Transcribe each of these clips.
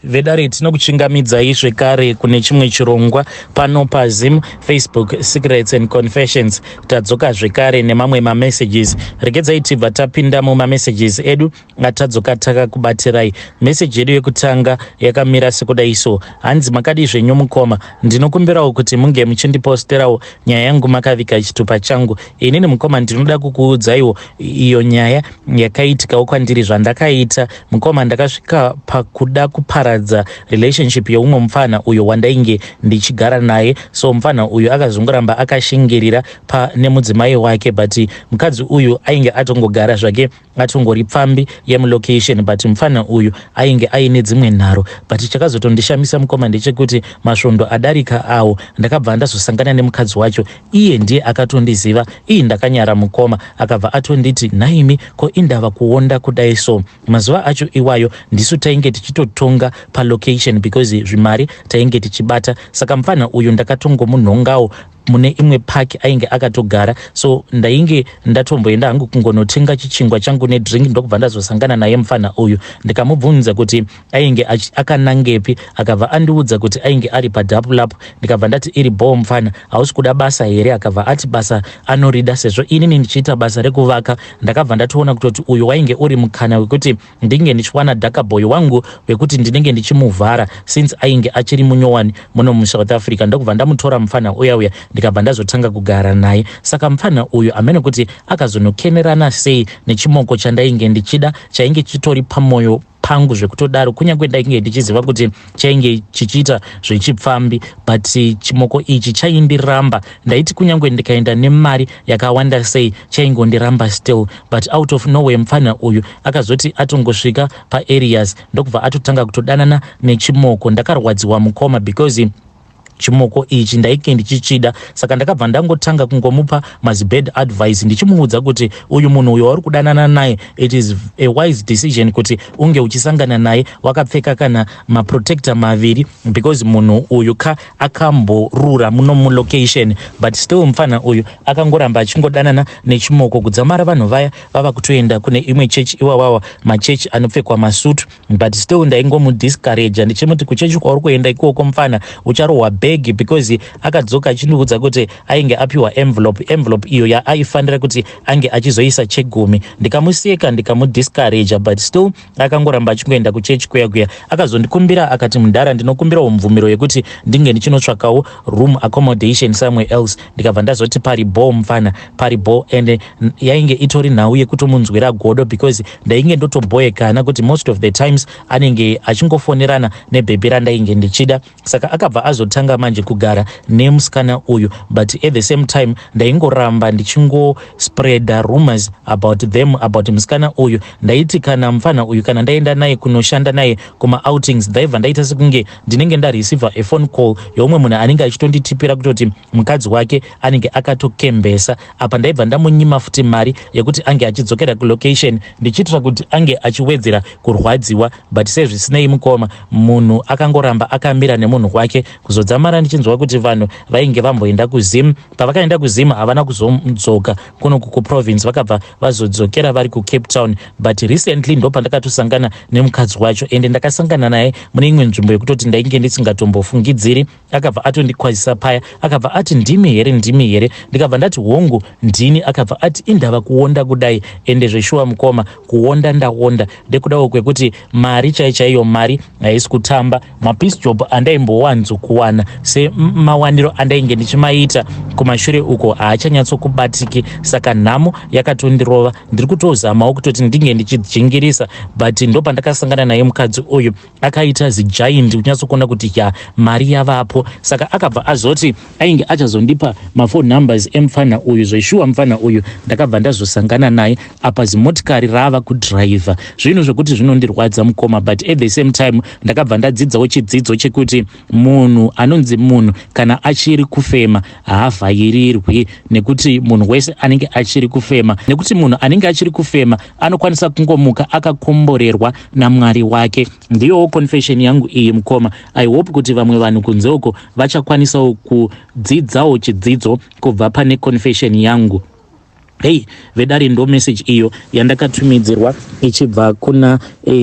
Vedare, tinokuchingamidzai zvekare kune chimwe chirongwa pano paZim Facebook Secrets and Confessions. Tadzoka zvekare nemamwe mamessages. Regedzai tibva tapinda mumamessages edu atadzoka takakubatirai. Meseji yedu yekutanga yakamira sekudai so: Hanzi, "Makadi zvenyu mukoma? Ndinokumbirawo kuti munge muchindiposterawo nyaya yangu makavika chitupa changu. Inini mukoma, ndinoda kukuudzaiwo iyo nyaya yakaitikawo kwandiri. Zvandakaita mukoma, ndakasvika pakuda kuparadza relationship yeumwe mufana uyo wandainge ndichigara naye. So mufana uyu akazongoramba akashingirira nemudzimai wake, but mukadzi uyu ainge atongogara zvake, atongori pfambi yemulocation, but mufana uyu ainge aine dzimwe nharo. But chakazotondishamisa mukoma ndechekuti masvondo adarika awo, ndakabva ndazosangana nemukadzi wacho. Iye ndiye akatondiziva. Ii, ndakanyara mukoma. Akabva atonditi, 'Nhaimi, ko indava kuonda kudai?' So mazuva acho iwayo ndisu tainge tichitotonga palocation because zvimari tainge tichibata. Saka mufana uyu ndakatongomunhongawo mune imwe park, ainge akatogara. So ndainge ndatomboenda hangu kungonotenga chichingwa changu nedrink, ndokubva ndazosangana naye mufana uyu. Ndikamubvunza kuti ainge akanangepi. Akabva andiudza kuti ainge ari padapulap. Ndikabva ndati, 'Iri bho mufana, hausi kuda basa here?' Akabva ati basa anorida, sezvo inini ndichiita basa rekuvaka. Ndakabva ndatoona kutoti uyu wainge uri mukana wekuti ndinge ndichiwana dhakaboy wangu wekuti ndinenge ndichimuvhara, since ainge achiri munyowani muno muSouth Africa. Ndokubva ndamutora mufana uya uya, ndikabva ndazotanga kugara naye. Saka mufana uyu amene kuti akazonokenerana sei nechimoko chandainge ndichida, chainge chitori pamwoyo pangu zvekutodaro, kunyange ndainge ndichiziva kuti chainge chichiita zvechipfambi, but chimoko ichi chaindiramba. Ndaiti kunyange ndikaenda nemari yakawanda sei, chaingondiramba still. But out of nowhere mufana uyu akazoti atongosvika paareas, ndokubva atotanga kutodanana nechimoko. Ndakarwadziwa mukoma, because chimoko ichi ndainge ndichichida. Saka ndakabva ndangotanga kungomupa mazibad advice, ndichimuudza kuti uyu munhu uyu wauri kudanana naye, it is a wise decision kuti unge uchisangana naye wakapfeka kana maprotector maviri, because munhu uyu ka akamborura muno mulocation. But still mufana uyu akangoramba achingodanana nechimoko, kudzamara vanhu vaya vava kutoenda kune imwe chechi, iwawawa machechi anopfekwa masutu. But still ndaingomudiscouraja ndichimuti, 'Kuchechi kwauri kuenda ikoko mufana, ucharohwa bhegi,' because akadzoka achindiudza kuti ainge apiwa envelope, envelope iyo yaaifanira kuti ange achizoisa chegumi. Ndikamuseka, ndikamudiscouraja, but still akangoramba achingoenda kuchechi kuya kuya. Akazondikumbira akati, 'Mudhara, ndinokumbirawo mvumiro yekuti ndinge ndichinotsvakawo room accommodation somewhere else.' Ndikabva ndazoti, 'Pari bo mufana, pari bo.' And yainge itori nhau yekutomunzwira godo, because ndainge ndotobhoekana kuti most of the times anenge achingofonerana nebhebhi randainge ndichida. Saka akabva azotanga manje kugara nemusikana uyu, but at the same time ndaingoramba ndichingospreada rumors about them, about musikana uyu. Ndaiti kana mufana uyu, kana ndaenda naye kunoshanda naye kumaoutings, ndaibva ndaita sekunge ndinenge ndareceiva a phone call yeumwe munhu anenge achitonditipira kutoti mukadzi wake anenge akatokembesa. Apa ndaibva ndamunyima futi mari yekuti ange achidzokera kulocation, ndichiitira kuti ange achiwedzera kurwadziwa. But sezvisinei mukoma, munhu akangoramba akamira nemunhu wake, kuzodzamara ndichinzwa kuti vanhu vainge vamboenda kuZim. Pavakaenda kuZim havana kuzodzoka kunoku kuprovince, vakabva vazodzokera vari kuCape Town. But recently ndopandakatosangana nemukadzi wacho, ende ndakasangana naye mune imwe nzvimbo yekutoti ndainge ndisingatombofungidziri. Akabva atondikwazisa paya, akabva ati, 'Ndimi here? Ndimi here?' Ndikabva ndati, 'Hongu, ndini.' Akabva ati, 'Indava kuonda kudai?' Ende zveshuwa mukoma, kuonda ndaonda ndekudawo kwekuti mari chai chaiyo mari haisi kutamba. Mapiece job andaimbowanzo kuwana semawaniro andainge ndichimaita kumashure uko haachanyatsokubatiki. Saka nhamo yakatondirova, ndiri kutozamawo kutoti ndinge ndichijingirisa. But ndopandakasangana naye mukadzi uyu, akaita zigiant, kunyatsokuona kuti ya, mari yavapo. Saka akabva azoti ainge achazondipa maphone numbers emufana uyu. Zveshuwa mufana uyu ndakabva ndazosangana naye apa zimotikari rava kudhiraivha. Zvinhu zvokuti zvinondirwadza mukoma, but at the same time ndakabva ndadzidzawo chidzidzo chekuti munhu anonzi munhu kana achiri kufema haavhairirwi, nekuti munhu wese anenge achiri kufema, nekuti munhu anenge achiri kufema anokwanisa kungomuka akakomborerwa naMwari wake. Ndiyowo confession yangu iyi mukoma. I hope kuti vamwe vanhu kunze uko vachakwanisawo kudzidzawo chidzidzo kubva pane confession yangu. Hei vedare, ndo message iyo yandakatumidzirwa ichibva kuna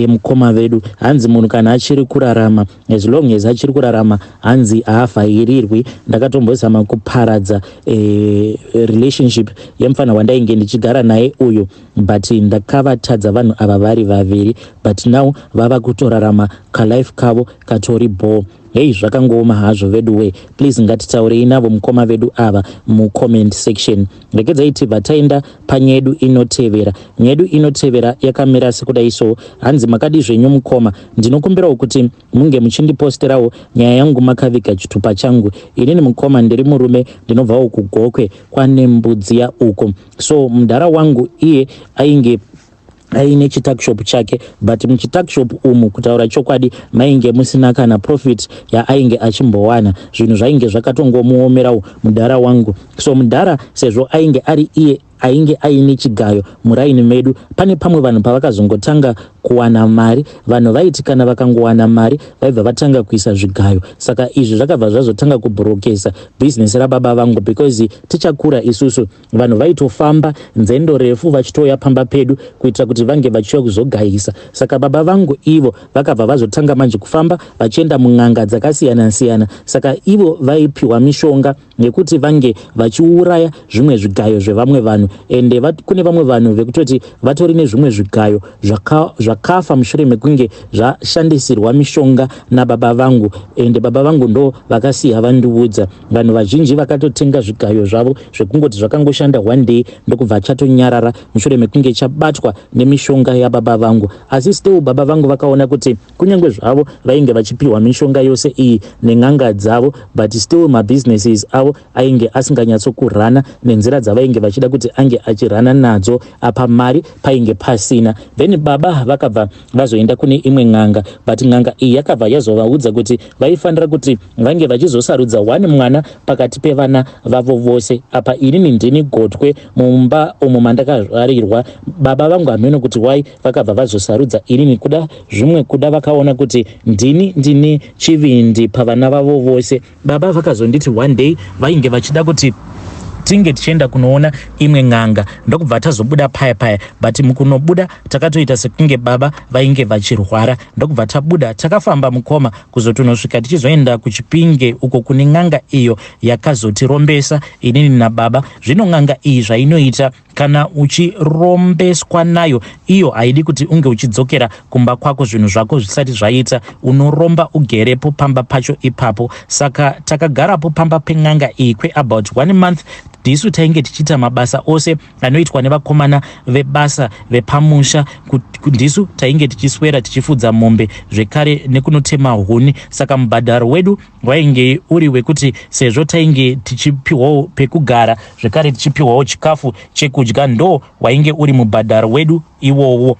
mukoma vedu. Hanzi munhu kana achiri kurarama, as long as achiri kurarama, hanzi haavhairirwi. Ndakatombozama kuparadza relationship yemufana wandainge ndichigara naye uyu, but ndakavatadza vanhu ava vari vaviri, but now vava kutorarama kalife kavo katori bho. Hei, zvakangooma hazvo vedu. Please, ngatitaurei navo mukoma vedu ava mucomment section. Regedzai tibva taenda panyedu inotevera. Nyedu inotevera yakamira sekudai so. Hanzi, "Makadi zvenyu mukoma? Ndinokumbirawo kuti munge muchindiposterawo nyaya yangu makaviga chitupa changu. Inini mukoma ndiri murume, ndinobvawo kuGokwe kwaNembudziya uko. So mudhara wangu iye ainge aine chituckshop chake, but muchituckshop umu, kutaura chokwadi, mainge musina kana profit yaainge achimbowana. Zvinhu zvainge zvakatongomuomerawo mudhara wangu. So mudhara, sezvo ainge ari iye ainge aine chigayo muraini medu, pane pamwe vanhu pavakazongotanga kuwana mari, vanhu vaiti kana vakangowana mari vaibva vatanga kuisa zvigayo. Saka izvi zvakabva zvazotanga kubhurokesa bhizinesi rababa vangu, because tichakura isusu vanhu vaitofamba nzendo refu vachitouya pamba pedu kuitira kuti vange vachiuya kuzogayisa. Saka baba vangu ivo vakabva vazotanga manje kufamba vachienda mun'anga dzakasiyana-siyana. Saka ivo vaipiwa mishonga yekuti vange vachiuraya zvimwe zvigayo zvevamwe vanhu. Ende kune vamwe vanhu vekutoti vatori nezvimwe zvigayo zvakafa mushure mekunge zvashandisirwa mishonga nababa vangu. Ende baba vangu ndo vakasiya vandiudza, vanhu vazhinji vakatotenga zvigayo zvavo zvekungoti zvakangoshanda one day, ndokubva chatonyarara mushure mekunge chabatwa nemishonga yababa vangu. Asi still baba vangu vakaona kuti kunyange zvavo vainge vachipiwa mishonga yose iyi nen'anga dzavo, but still mabusinesses avo ainge asinganyatsokurana nenzira dzavainge vachida kuti ange achirana nadzo. Apa mari painge pasina. Then baba vakabva vazoenda kune imwe n'anga, but n'anga iyi yakabva yazovaudza kuti vaifanira kuti vange vachizosarudza one mwana pakati pevana vavo vose. Apa inini ndini gotwe mumba umo mandakazvarirwa. Baba vangu hameno kuti wai vakabva vazosarudza inini. Kuda zvimwe kuda vakaona kuti ndini ndine chivindi pavana vavo vose. Baba vakazonditi one day vainge vachida kuti tinge tichienda kunoona imwe n'anga, ndokubva tazobuda paya paya. But mukunobuda takatoita sekunge baba vainge vachirwara, ndokubva tabuda. Takafamba mukoma, kuzotonosvika tichizoenda kuChipinge uko kune n'anga iyo yakazotirombesa inini nababa. Zvino n'anga iyi zvainoita, kana uchirombeswa nayo iyo, haidi kuti unge uchidzokera kumba kwako zvinhu zvako zvisati zvaita. Unoromba ugerepo pamba pacho ipapo. Saka takagarapo pamba pen'anga iyi kweabout one month. Ndisu tainge tichiita mabasa ose anoitwa nevakomana vebasa vepamusha. Ndisu tainge tichiswera tichifudza mombe zvekare nekunotema huni. Saka mubhadharo wedu wainge uri wekuti sezvo tainge tichipiwawo pekugara, zvekare tichipiwawo chikafu chekudya, ndo wainge uri mubhadharo wedu iwowo.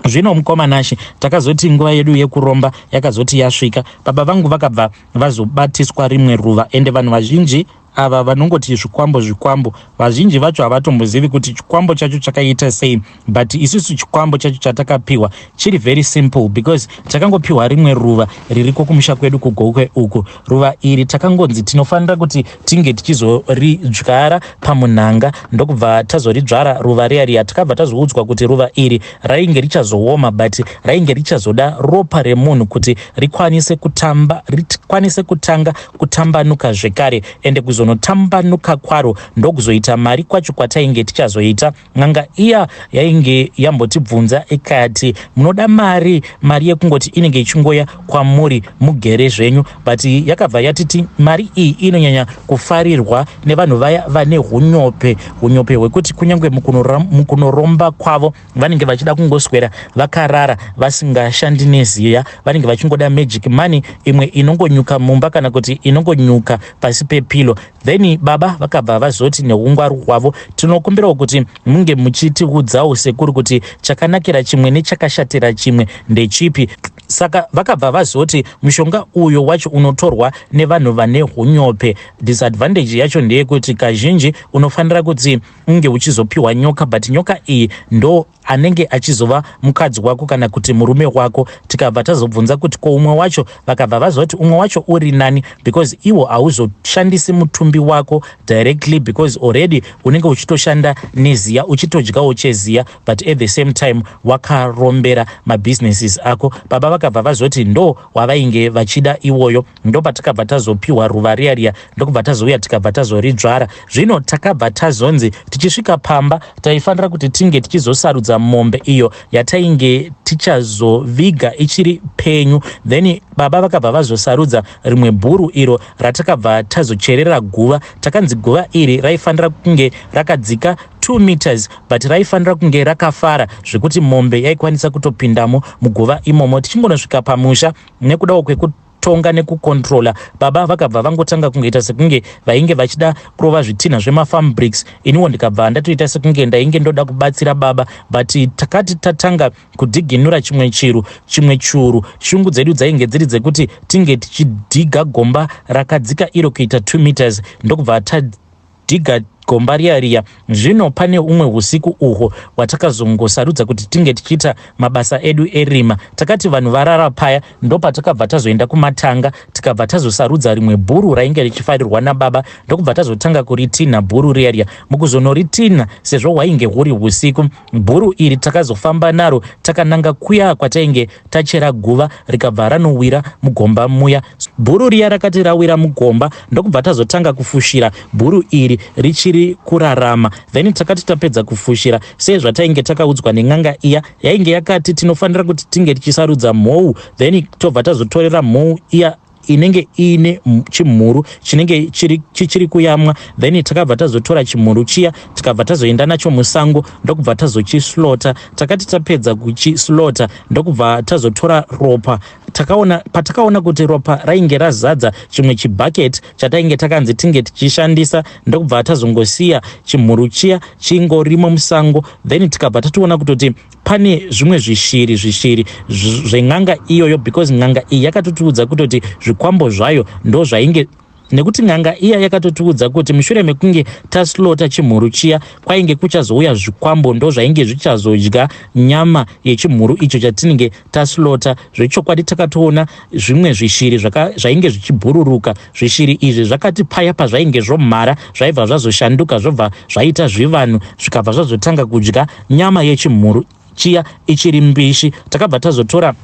Zvino mukoma Nashe, takazoti nguva yedu yekuromba yakazoti yasvika, baba vangu vakabva vazobatiswa rimwe ruva. Ende vanhu vazhinji ava vanongoti zvikwambo, zvikwambo, vazhinji vacho havatombozivi kuti chikwambo chacho chakaita sei. But isusu chikwambo chacho chatakapiwa chiri very simple, because takangopiwa rimwe ruva ririko kumusha kwedu kuGokwe uku. Ruva iri takangonzi tinofanira kuti tinge tichizoridzvara pamunhanga, ndokubva tazoridzvara ruva riya riya. Takabva tazoudzwa kuti ruva iri rainge richazooma, but rainge richazoda ropa remunhu kuti rikwanise kutamba, rikwanise kutanga kutambanuka zvekare. Ende kuzonotambanuka kwaro ndokuzoita mari kwacho kwatainge tichazoita. N'anga iya yainge yambotibvunza ikati, 'Munoda mari, mari yekungoti inenge ichingoya kwamuri mugere zvenyu?' But yakabva yatiti mari iyi inonyanya kufarirwa nevanhu vaya vane unyope, unyope hwekuti kunyange mukunoromba kwavo vanenge vachida kungoswera vakarara vasingashandi neziya. Vanenge vachingoda magic money imwe inongonyuka mumba kana kuti inongonyuka pasi pepilo. Then baba vakabva vazoti neungwaru hwavo, 'Tinokumbirawo kuti munge muchitiudzawo sekuru kuti chakanakira chimwe nechakashatira chimwe ndechipi.' Saka vakabva vazoti mushonga uyo wacho unotorwa nevanhu vane hunyope. Disadvantage yacho ndeyekuti kazhinji unofanira kuti unge uchizopiwa nyoka, but nyoka iyi ndo anenge achizova mukadzi wako kana kuti murume wako. Tikabva tazobvunza kuti ko umwe wacho, vakabva vazoti umwe wacho uri nani because iwo hauzoshandisi mutumbi wako directly, because already unenge uchitoshanda neziya, uchitodyawo cheziya, but at the same time wakarombera mabusinesses ako. Baba vakabva vazoti ndo wavainge vachida iwoyo. Ndo patakabva tazopiwa ruva riya riya, ndokubva tazouya, tikabva tazoridzvara. Zvino takabva tazonzi tichisvika pamba taifanira kuti tinge tichizosarudza mombe iyo yatainge tichazoviga ichiri penyu. Then baba vakabva vazosarudza rimwe bhuru iro ratakabva tazocherera guva. Takanzi guva iri raifanira kunge rakadzika 2 meters, but raifanira kunge rakafara zvekuti mombe yaikwanisa kutopindamo muguva imomo. Tichingonosvika pamusha, nekudawo kwekutonga nekucontrola, baba vakabva vangotanga kungoita sekunge vainge vachida kurova zvitinha zvemafarm bricks. Iniwo ndikabva ndatoita sekunge ndainge ndoda kubatsira baba, but takati tatanga kudhiginura chimwe chiru, chimwe churu, shungu dzedu dzainge dziri dzekuti tinge tichidhiga gomba rakadzika iro kuita 2 meters, ndokubva tadhiga gomba riya riya. Zvino pane umwe usiku uhwo hwatakazongosarudza kuti tinge tichiita mabasa edu erima, takati vanhu varara paya, ndopatakabva tazoenda kumatanga, tikabva tazosarudza rimwe bhuru rainge richifarirwa nababa, ndokubva tazotanga kuritinha bhuru riya riya. Mukuzonoritinha, sezvo hwainge huri usiku, bhuru iri takazofamba naro takananga kuya kwatainge tachera guva, rikabva ranowira mugomba muya. Bhuru riya rakati rawira mugomba, ndokubva tazotanga kufushira bhuru iri richiri kurarama. Then takati tapedza kufushira, sezvatainge takaudzwa nen'anga iya yainge yakati tinofanira kuti tinge tichisarudza mhou, then tobva tazotorera mhou iya inenge iine chimhuru chinenge chichiri kuyamwa. Then takabva tazotora chimhuru chiya, tikabva tazoenda nacho musango, ndokubva tazochislaughter. Takati tapedza kuchislaughter, ndokubva tazotora ropa. Takaona, patakaona kuti ropa rainge razadza chimwe chibhaketi chatainge takanzi tinge tichishandisa, ndokubva tazongosiya chimhuru chiya chingorimo musango. Then tikabva tatoona kutoti pane zvimwe zvishiri zven'anga iyoyo, because n'anga iyi yakatotiudza kutoti zvikwambo zvayo ndo zvainge, nekuti n'anga iya yakatotiudza kuti mushure mekunge taslaughter chimhuru chiya, kwainge kuchazouya zvikwambo, ndo zvainge zvichazodya nyama yechimhuru icho chatinenge taslaughter. Zvechokwadi takatoona zvimwe zvishiri zvainge zvichibhururuka. Zvishiri izvi zvakati paya pazvainge zvomhara, zvaibva zvazoshanduka, zvobva zvaita zvivanhu, zvikabva zvazotanga kudya nyama yechimhuru chiya ichiri mbishi. Takabva tazotora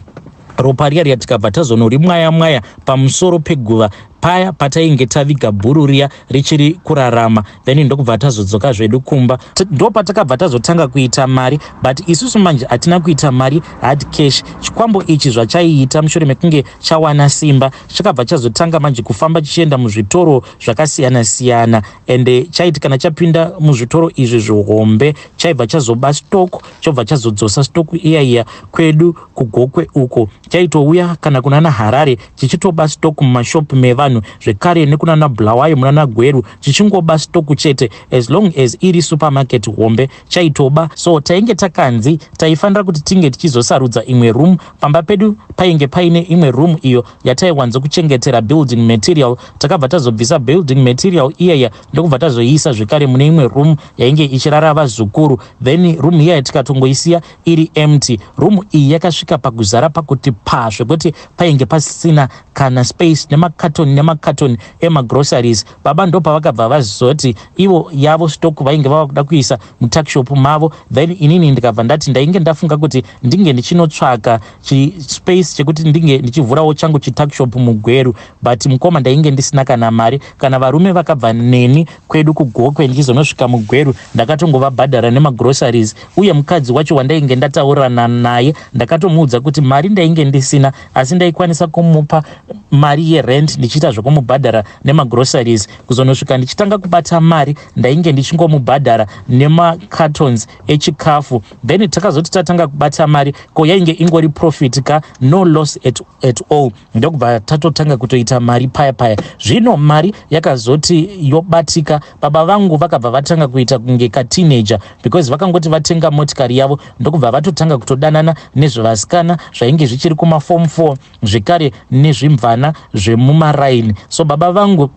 ropa riya riya, tikabva tazonorimwaya mwaya pamusoro peguva paya patainge taviga bhuru riya richiri kurarama. Then ndokubva tazodzoka zvedu kumba. Ndo patakabva tazotanga kuita mari, but isusu manje hatina kuita mari hard cash. Chikwambo ichi zvachaiita, mushure mekunge chawana simba, chakabva chazotanga manje kufamba chichienda muzvitoro zvakasiyana-siyana, ende chaiti kana chapinda muzvitoro izvi zvihombe, chaibva chazoba stock, chobva chazodzosa stock iya iya kwedu kuGokwe uko. Chaitouya kana kunana Harare chichitoba stock mumashopu mevanhu, zvekare nekunana Bulawayo, munana Gweru, chichingoba stock chete. As long as iri supermarket hombe, chaitoba. So tainge takanzi taifanira kuti tinge tichizosarudza imwe room. Pamba pedu painge paine imwe room iyo yataiwanzo kuchengetera building material. Takabva tazobvisa building material iyaya, ndokubva tazoiisa zvekare mune imwe room yainge ichirara vazukuru. Then room iyaya tikatongoisiya iri empty. Room iyi yakasvika pakuzara pakuti pa zvekuti painge pasisina kana space, nemakatoni nemakatoni emagroceries. Baba ndopavakabva vazoti ivo yavo stock vainge vava kuda kuisa mutuckshop mavo. Then inini ndikabva ndati ndainge ndafunga kuti ndinge ndichinotsvaka chispace chekuti ndinge ndichivhurawo changu chituckshop muGweru, but mukoma, ndainge ndisina kana mari. Kana varume vakabva neni kwedu kuGokwe ndichizonosvika muGweru, ndakatongovabhadhara nemagroceries. Uye mukadzi wacho wandainge ndataurirana naye, ndakatomuudza kuti mari ndainge ndisina, asi ndaikwanisa kumupa mari yerent ndichiita. ndichiita zvekumubhadhara nemagroceries. Kuzonosvika ndichitanga kubata mari, ndainge ndichingomubhadhara nemacartons echikafu. Then takazoti tatanga kubata mari, ko yainge ingori profit ka, no loss at all. Ndokubva tatotanga kutoita mari paya paya. Zvino mari yakazoti yobatika, baba vangu vakabva vatanga kuita kunge kateenager, because vakangoti vatenga motikari yavo, ndokubva vatotanga kutodanana nezvevasikana zvainge zvichiri kumaform 4, zvekare nezvimvana zvemumaraini. So baba vangu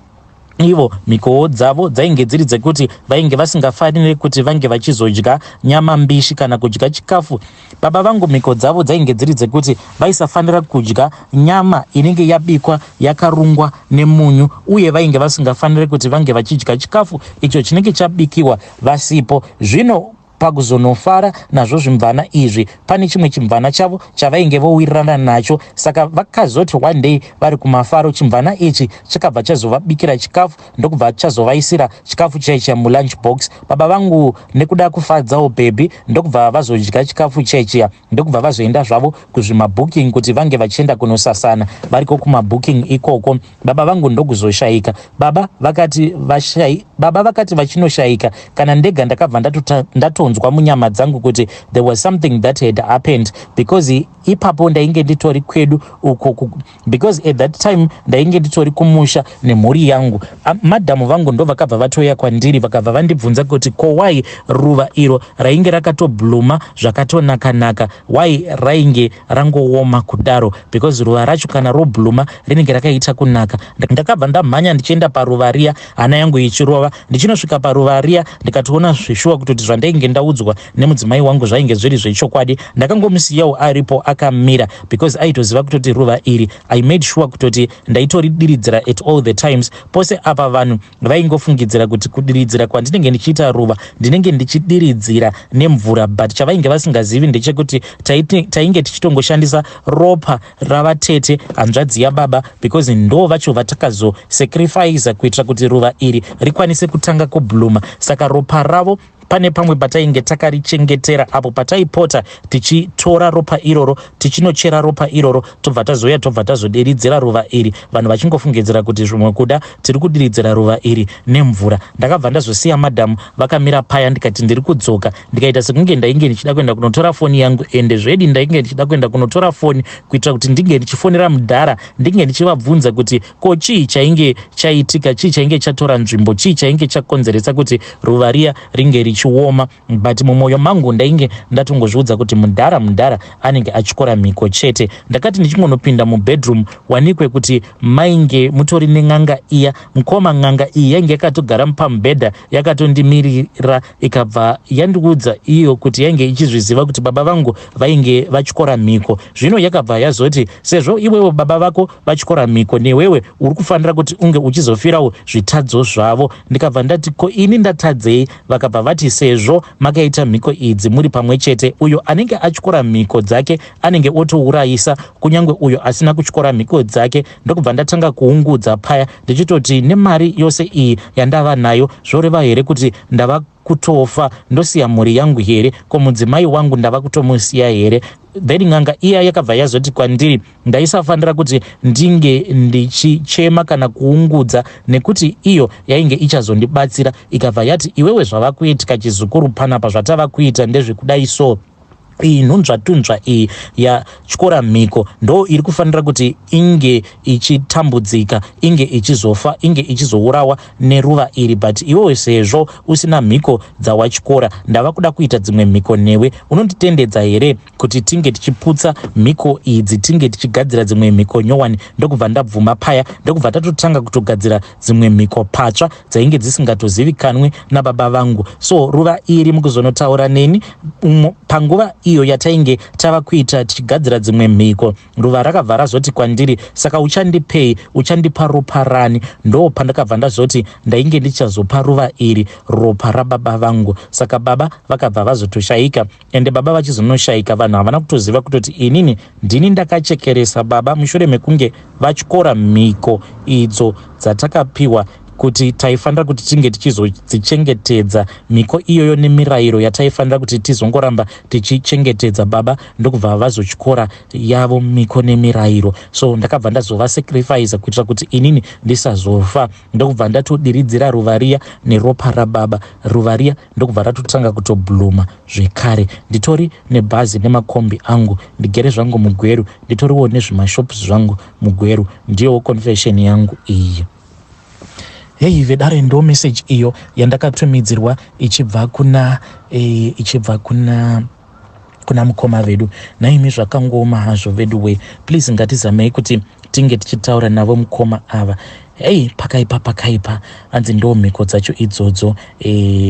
ivo mhikowo dzavo dzainge dziri dzekuti vainge vasingafaniri kuti vange vachizodya nyama mbishi kana kudya chikafu. Baba vangu mhiko dzavo dzainge dziri dzekuti vaisafanira kudya nyama inenge yabikwa yakarungwa nemunyu, uye vainge vasingafaniri kuti vange vachidya chikafu icho chinenge chabikiwa vasipo. Zvino pakuzonofara nazvo zvimvana izvi, pane chimwe chimvana chavo chavainge vowirirana nacho. Saka vakazoti one day vari kumafaro, chimvana ichi chakabva chazovabikira chikafu, ndokubva chazovaisira chikafu chaicha mulunch box. Baba vangu nekuda kufadzawo bhebhi, ndokubva vazodya chikafu chaichiya, ndokubva vazoenda zvavo kuzvimabooking kuti vange vachienda kunosasana. Variko kumabooking ikoko, baba vangu ndokuzoshayika. Baba vakati vachinoshayika, kana ndega ndakabva ndatonzwa munyama dzangu kuti there was something that had happened, because ipapo ndainge nditori kwedu uko, because at that time ndainge nditori kumusha nemhuri yangu. Madhamu vangu ndo vakabva vatouya kwandiri, vakabva vandibvunza kuti ko why ruva iro rainge rakatobluma zvakatonaka-naka, why rainge rangooma kudaro? Because ruva racho kana robluma rinenge rakaita kunaka. Ndakabva ndamhanya ndichienda paruva riya, hana yangu ichirova. Ndichinosvika paruva riya, ndikatoona zveshuwa kutoti zvandainge ndaudzwa nemudzimai wangu zvainge zviri zvechokwadi. Ndakangomusiyawo aripo akamira, because aitoziva kutoti ruva iri I made sure kutoti ndaitoridiridzira at all the times. Pose apa vanhu vaingofungidzira kuti kudiridzira kwandinenge ndichiita ruva, ndinenge ndichidiridzira nemvura, but chavainge vasingazivi ndechekuti tainge tichitongoshandisa ropa ravatete, hanzvadzi yababa, because ndo vacho vatakazosacrifica kuitira kuti ruva iri rikwanise kutanga kubluma. Saka ropa ravo pane pamwe patainge takarichengetera, apo pataipota tichitora ropa iroro, tichinochera ropa iroro, tobva tazouya, tobva tazodiridzira ruva iri, vanhu vachingofungidzira kuti zvimwe kuda tiri kudiridzira ruva iri nemvura. Ndakabva ndazosiya madhamu vakamira paya, ndikati ndiri kudzoka. Ndikaita sekunge ndainge ndichida kuenda kunotora foni yangu, ende zvedi ndainge ndichida kuenda kunotora foni kuitira kuti ndinge ndichifonera mudhara, ndinge ndichivabvunza kuti ko chii chainge chaitika, chii chainge chatora nzvimbo, chii chainge chakonzeresa kuti ruva riya ringe richioma. But mumwoyo mangu ndainge ndatongozviudza kuti mudhara anenge achikora mhiko chete. Ndakati ndichingonopinda mubedroom, wanikwe kuti mainge mutori nen'anga iya. Mukoma, n'anga iyi yainge yakatogara pamubhedha yakatondimirira, ikabva yandiudza iyo kuti yainge ichizviziva kuti baba vangu vainge vachikora mhiko. Zvino yakabva yazoti, sezvo iwewe baba vako vachikora mhiko, newewe uri kufanira kuti unge uchizofirawo zvitadzo zvavo. Ndikabva ndati, ko ini ndatadzei? Vakabva vati, sezvo makaita mhiko idzi muri pamwe chete, uyo anenge achikora mhiko dzake anenge otourayisa kunyange uyo asina kutyora mhiko dzake. Ndokubva ndatanga kuungudza paya, ndichitoti nemari yose iyi yandava nayo, zvoreva here kuti ndava kutofa ndosiya mhuri yangu here? Ko mudzimai wangu ndava kutomusiya here? Then n'anga iya yakabva yazoti kwandiri ndaisafanira kuti ndinge ndichichema kana kuungudza, nekuti iyo yainge ichazondibatsira. Ikabva yati, iwewe, zvava kuitika chizukuru panapa, zvatava kuita ndezvekudai. So iyi nhunzvatunzva iyi yatyora mhiko ndo iri kufanira kuti inge ichitambudzika, inge ichizofa, inge ichizourawa neruva iri. But iwewe sezvo usina mhiko dzawatyora, ndava kuda kuita dzimwe mhiko newe. Unonditendedza here kuti tinge tichiputsa mhiko idzi, tinge tichigadzira dzimwe mhiko nyowani? Ndokubva ndabvuma paya, ndokubva tatotanga kutogadzira dzimwe mhiko patsva dzainge dzisingatozivikanwi nababa vangu. So ruva iri mukuzonotaura neni panguva iyo yatainge tava kuita tichigadzira dzimwe mhiko, ruva rakabva razoti kwandiri, saka uchandipei? Uchandipa ropa rani? Ndo pandakabva ndazoti ndainge ndichazopa ruva iri ropa rababa vangu. Saka baba vakabva vazotoshayika, ende baba vachizonoshayika, vanhu havana kutoziva kutoti inini ndini ndakachekeresa baba mushure mekunge vatyora mhiko idzo dzatakapiwa. Kuti taifanira kuti tinge tichizodzichengetedza mhiko iyoyo nemirayiro yataifanira kuti tizongoramba tichichengetedza. Baba ndokubva vazotyora yavo mhiko nemirayiro, so ndakabva ndazovasacrifice kuitira kuti inini ndisazofa. Ndokubva ndatodiridzira ruva riya neropa rababa. Ruva riya ndokubva ratotanga kutobluma zvekare. Nditori nebhazi nemakombi angu, ndigere zvangu muGweru, nditoriwo nezvimashops zvangu muGweru. Ndiyowo confession yangu iyi. Hei vedare, ndo message iyo yandakatumidzirwa ichibva kuna mukoma vedu. Naimi, zvakangooma hazvo vedu we. Please, ngatizamei kuti tinge tichitaura navo mukoma ava. Hei, pakaipa, pakaipa. Hanzi ndo mhiko dzacho idzodzo.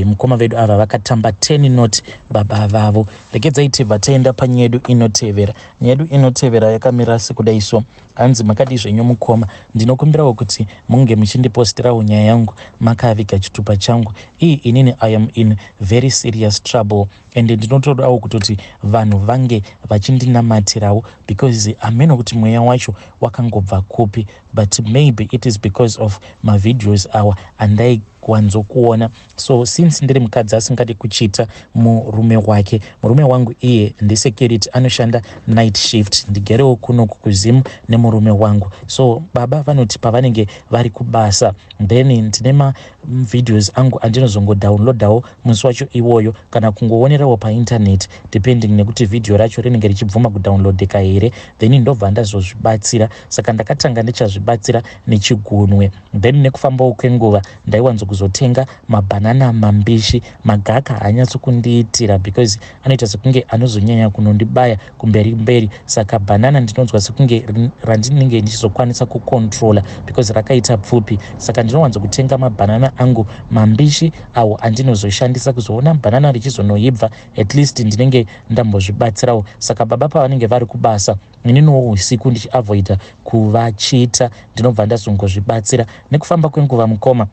Mukoma vedu ava vakatamba 10 not baba vavo. Regedzai tibva taenda panyaya yedu inotevera. Nyaya yedu inotevera yakamira sekudai so. Hanzi, "Makadi zvenyu mukoma? Ndinokumbirawo kuti munge muchindipostirawo nyaya yangu makaviga chitupa changu. Ii, inini I am in very serious trouble and ndinotodawo kutoti vanhu vange vachindinamatirawo because hameno kuti mweya wacho wakangobva kupi, but maybe it is because of mavideos awa andaiwanzokuona. So since ndiri mukadzi asingadi kuchita murume wake, murume wangu iye ndesecurity, anoshanda night shift. Ndigerewo kunoku kuZimu nemurume wangu. So baba vanoti pavanenge vari kubasa, then ndine mavideos angu andinozongodownloadawo musi wacho iwoyo kana kungoonerawo painternet, depending nekuti vhidhiyo racho rinenge richibvuma kudownloadeka here. Then ndobva ndazozvibatsira. Saka ndakatanga ndichazvibatsira nechigunwe. Then nekufambawo kwenguva ndaiwanzokuzotenga mabhanana mambishi. Magaka haanyatsokundiitira because anoita sekunge anozonyanya kunondibaya kumberi mberi. Saka bhanana ndinonzwa sekunge randinenge ndichizokwanisa kucontrola because rakaita pfupi. Saka ndinowanzokutenga mabhanana angu mambishi awo andinozoshandisa. Kuzoona bhanana richizonoibva, at least ndinenge ndambozvibatsirawo. Saka baba pavanenge vari kubasa, ininiwo usiku ndichiavoida kuvachita, ndinobva ndazongozvibatsira. Nekufamba kwenguva, mukoma,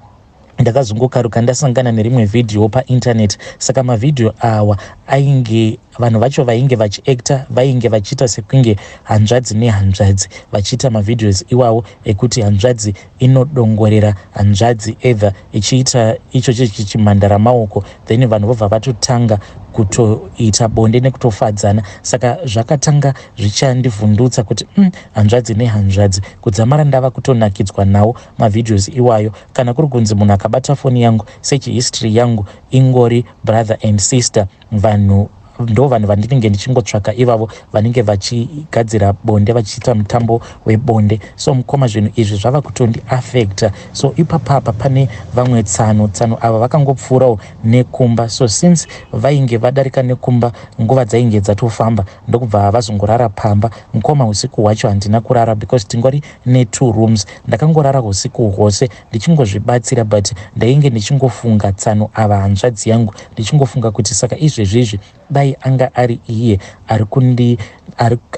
ndakazongokaruka ndasangana nerimwe vhidhiyo painternet. Saka mavhidhiyo awa ainge vanhu vacho vainge vachiacta, vainge vachiita sekunge hanzvadzi nehanzvadzi, vachiita mavideos iwawo ekuti hanzvadzi inodongorera hanzvadzi, either ichiita icho chichimhandara maoko, then vanhu vobva vatotanga kutoita bonde nekutofadzana. Saka zvakatanga zvichandivhundutsa kuti hanzvadzi nehanzvadzi, kudzamara ndava kutonakidzwa nawo mavideos iwayo. Kana kuri kunzi munhu akabata foni yangu, search history yangu ingori brother and sister. Vanhu ndo vanhu vandinenge ndichingotsvaka ivavo, vanenge vachigadzira bonde, vachiita mutambo webonde. So mukoma, zvinhu izvi zvava kutondiafecta. So ipapapa pane vamwe tsano. Tsano ava vakangopfuurawo nekumba. So since vainge vadarika nekumba, nguva dzainge dzatofamba, ndokubva vazongorara pamba. Mukoma, usiku hwacho handina kurara because tingori netwo rooms. Ndakangorara usiku hwose ndichingozvibatsira, but ndainge ndichingofunga tsano ava, hanzvadzi yangu, ndichingofunga kuti saka izvezvizvi dai anga ari iye ari kundi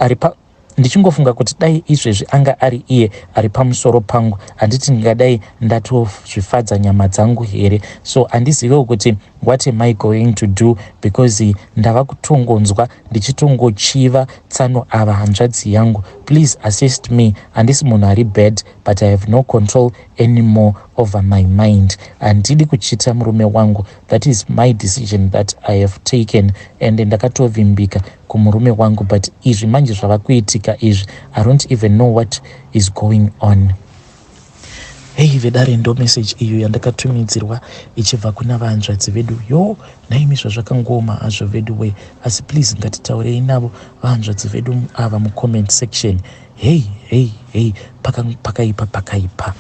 ari pa ndichingofunga kuti dai izvezvi anga ari iye ari pamusoro pangu, handiti ndingadai ndatozvifadza nyama dzangu here? So handizivewo kuti what am I going to do because ndava kutongonzwa ndichitongochiva tsano ava, hanzvadzi yangu. Please assist me. Handisi munhu ari bad, but I have no control anymore over my mind. Handidi kuchita murume wangu. That is my decision that I have taken and ndakatovimbika kumurume wangu, but izvi manje zvava kuitika izvi, I don't even know what is going on." Hei vedare, ndo message iyo yandakatumidzirwa ichibva kuna vanzvadzi vedu. Yo, naimi, zvazvakangoma hazvo vedu we. Asi please, ngatitaurei navo vanzvadzi vedu ava mucomment section. Hei hei hei, pakaipa, pakaipa.